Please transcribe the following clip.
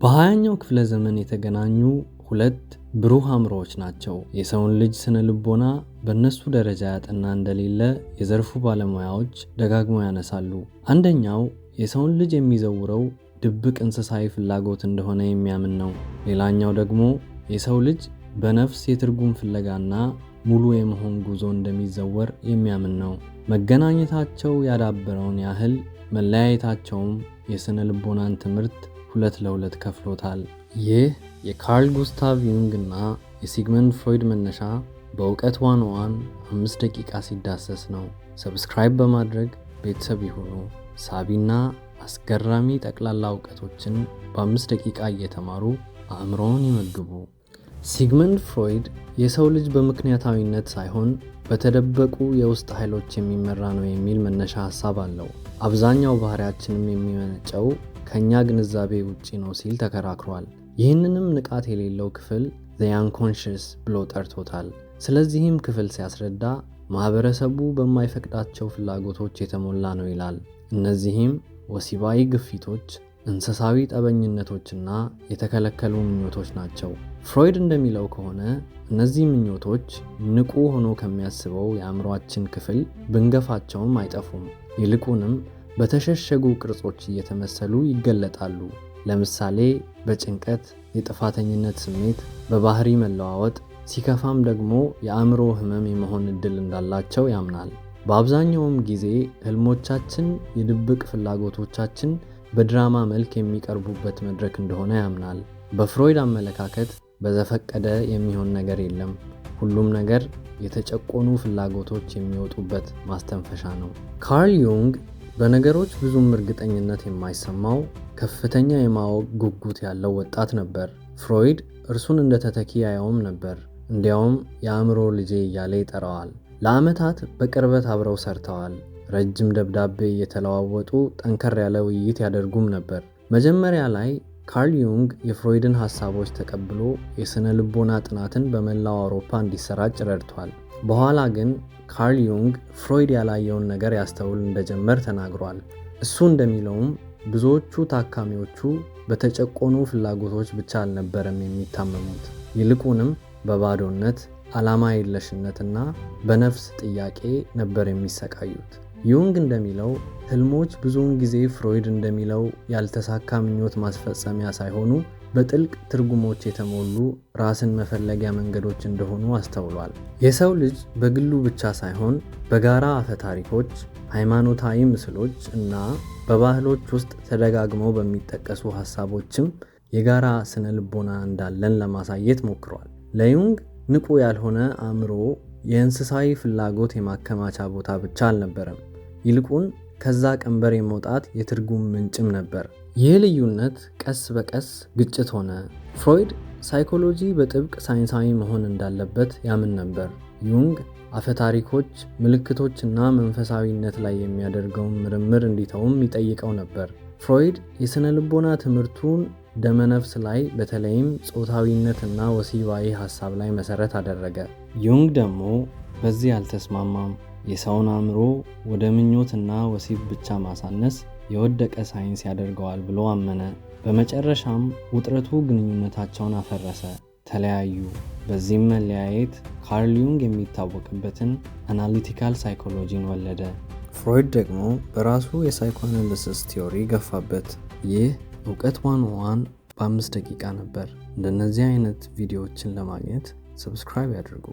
በ20ኛው ክፍለ ዘመን የተገናኙ ሁለት ብሩህ አእምሮዎች ናቸው። የሰውን ልጅ ስነ ልቦና በእነሱ ደረጃ ያጠና እንደሌለ የዘርፉ ባለሙያዎች ደጋግመው ያነሳሉ። አንደኛው የሰውን ልጅ የሚዘውረው ድብቅ እንስሳዊ ፍላጎት እንደሆነ የሚያምን ነው። ሌላኛው ደግሞ የሰው ልጅ በነፍስ የትርጉም ፍለጋና ሙሉ የመሆን ጉዞ እንደሚዘወር የሚያምን ነው። መገናኘታቸው ያዳበረውን ያህል መለያየታቸውም የስነ ልቦናን ትምህርት ሁለት ለሁለት ከፍሎታል። ይህ የካርል ጉስታቭ ዩንግ እና የሲግመንድ ፍሮይድ መነሻ በእውቀት 101 5 ደቂቃ ሲዳሰስ ነው። Subscribe በማድረግ ቤተሰብ ይሁኑ። ሳቢና አስገራሚ ጠቅላላ እውቀቶችን በ5 ደቂቃ እየተማሩ አእምሮውን ይመግቡ። ሲግመንድ ፍሮይድ የሰው ልጅ በምክንያታዊነት ሳይሆን በተደበቁ የውስጥ ኃይሎች የሚመራ ነው የሚል መነሻ ሀሳብ አለው። አብዛኛው ባህሪያችንም የሚመነጨው ከእኛ ግንዛቤ ውጪ ነው ሲል ተከራክሯል። ይህንንም ንቃት የሌለው ክፍል the unconscious ብሎ ጠርቶታል። ስለዚህም ክፍል ሲያስረዳ ማህበረሰቡ በማይፈቅዳቸው ፍላጎቶች የተሞላ ነው ይላል። እነዚህም ወሲባዊ ግፊቶች፣ እንስሳዊ ጠበኝነቶችና የተከለከሉ ምኞቶች ናቸው። ፍሮይድ እንደሚለው ከሆነ እነዚህ ምኞቶች ንቁ ሆኖ ከሚያስበው የአእምሯችን ክፍል ብንገፋቸውም አይጠፉም። ይልቁንም በተሸሸጉ ቅርጾች እየተመሰሉ ይገለጣሉ። ለምሳሌ በጭንቀት፣ የጥፋተኝነት ስሜት፣ በባህሪ መለዋወጥ፣ ሲከፋም ደግሞ የአእምሮ ህመም የመሆን እድል እንዳላቸው ያምናል። በአብዛኛውም ጊዜ ህልሞቻችን የድብቅ ፍላጎቶቻችን በድራማ መልክ የሚቀርቡበት መድረክ እንደሆነ ያምናል። በፍሮይድ አመለካከት በዘፈቀደ የሚሆን ነገር የለም። ሁሉም ነገር የተጨቆኑ ፍላጎቶች የሚወጡበት ማስተንፈሻ ነው። ካርል ዩንግ በነገሮች ብዙም እርግጠኝነት የማይሰማው፣ ከፍተኛ የማወቅ ጉጉት ያለው ወጣት ነበር። ፍሮይድ እርሱን እንደ ተተኪ ያየውም ነበር። እንዲያውም የአእምሮ ልጄ እያለ ይጠራዋል። ለዓመታት በቅርበት አብረው ሰርተዋል። ረጅም ደብዳቤ እየተለዋወጡ ጠንከር ያለ ውይይት ያደርጉም ነበር። መጀመሪያ ላይ ካርል ዩንግ የፍሮይድን ሀሳቦች ተቀብሎ የስነ ልቦና ጥናትን በመላው አውሮፓ እንዲሰራጭ ረድቷል። በኋላ ግን ካርል ዩንግ ፍሮይድ ያላየውን ነገር ያስተውል እንደጀመር ተናግሯል። እሱ እንደሚለውም ብዙዎቹ ታካሚዎቹ በተጨቆኑ ፍላጎቶች ብቻ አልነበረም የሚታመሙት፣ ይልቁንም በባዶነት፣ ዓላማ የለሽነትና በነፍስ ጥያቄ ነበር የሚሰቃዩት። ዩንግ እንደሚለው ህልሞች ብዙውን ጊዜ ፍሮይድ እንደሚለው ያልተሳካ ምኞት ማስፈጸሚያ ሳይሆኑ በጥልቅ ትርጉሞች የተሞሉ ራስን መፈለጊያ መንገዶች እንደሆኑ አስተውሏል። የሰው ልጅ በግሉ ብቻ ሳይሆን በጋራ አፈ ታሪኮች፣ ሃይማኖታዊ ምስሎች እና በባህሎች ውስጥ ተደጋግመው በሚጠቀሱ ሀሳቦችም የጋራ ስነ ልቦና እንዳለን ለማሳየት ሞክሯል። ለዩንግ ንቁ ያልሆነ አእምሮ የእንስሳዊ ፍላጎት የማከማቻ ቦታ ብቻ አልነበረም። ይልቁን ከዛ ቀንበር የመውጣት የትርጉም ምንጭም ነበር። ይህ ልዩነት ቀስ በቀስ ግጭት ሆነ። ፍሮይድ ሳይኮሎጂ በጥብቅ ሳይንሳዊ መሆን እንዳለበት ያምን ነበር። ዩንግ አፈታሪኮች፣ ምልክቶችና መንፈሳዊነት ላይ የሚያደርገውን ምርምር እንዲተውም ይጠይቀው ነበር። ፍሮይድ የሥነ ልቦና ትምህርቱን ደመነፍስ ላይ፣ በተለይም ጾታዊነትና ወሲባዊ ሀሳብ ላይ መሰረት አደረገ። ዩንግ ደግሞ በዚህ አልተስማማም። የሰውን አእምሮ ወደ ምኞትና ወሲብ ብቻ ማሳነስ የወደቀ ሳይንስ ያደርገዋል ብሎ አመነ። በመጨረሻም ውጥረቱ ግንኙነታቸውን አፈረሰ፣ ተለያዩ። በዚህም መለያየት ካርል ዩንግ የሚታወቅበትን analytical psychology ን ወለደ። ፍሮይድ ደግሞ በራሱ የ psychoanalysis theory ገፋበት። ይህ እውቀት 101 በ5 ደቂቃ ነበር። እንደነዚህ አይነት ቪዲዮዎችን ለማግኘት subscribe ያድርጉ።